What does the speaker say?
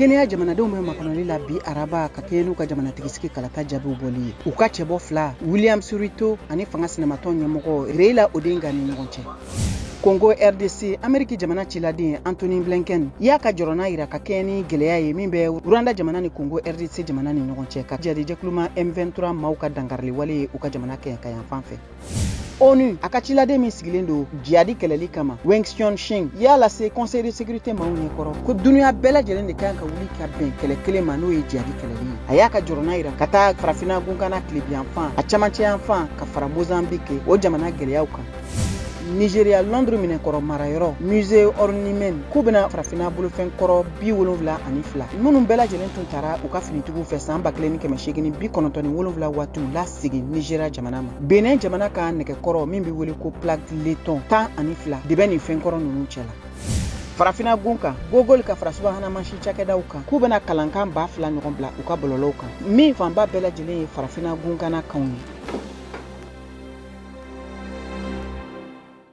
Kenya jamanadenw bɛ makɔnɔli la bi araba ka kɛɲɛ n'u ka jamanatigisigi kalata jaabiw bɔli ye. U ka cɛbɔ fila William Ruto ani fanga sinamatɔn ɲɛmɔgɔ Raila Odinga ni ɲɔgɔn cɛ. Congo RDC, Ameriki jamana ciladen Antony Blinken y'a ka jɔrɔna yira ka kɛɲɛ ni gɛlɛya ye min bɛ Rwanda jamana ni Congo RDC jamana ni ɲɔgɔn cɛ ka jadijɛkuluma M23 maaw ka dankarili wale ye u ka jamana kɛɲɛka yanfan fɛ. ONU a ka ciladen min sigilen don jihadi kɛlɛli kama Wenxion Sheng y'a lase Conseil de sécurité maaw ɲɛkɔrɔ ko dunuya bɛɛ lajɛlen de kan ka wuli ka bɛn kɛlɛ kelen ma, n'o ye jihadi kɛlɛli ye. A y'a ka jɔrɔna yira ka taa Farafina gunkana tilebiyanfan a camancɛ yanfan ka fara Mozambique o jamana gɛlɛyaw kan. Nigeria Londres minɛnkɔrɔ marayɔrɔ Musée Horniman k'u bɛna Farafinna bolofɛn kɔrɔ 72 minnu bɛɛ lajɛlen tun tara u ka finitigiw fɛ san 1897 waatiw lasegin Nigeria jamana ma. Benin jamana ka nɛgɛkɔrɔ min bɛ wele ko plaque laiton 12 de bɛ nin fɛn kɔrɔ ninnu cɛ la. Farafinna gun kan, Google ka fara subahana mansin cakɛdaw kan k'u bɛna kalankan 2000 ɲɔgɔn bila u ka bɔlɔlɔw kan, min fanba bɛɛ lajɛlen ye Farafinna gunkana kanw ye.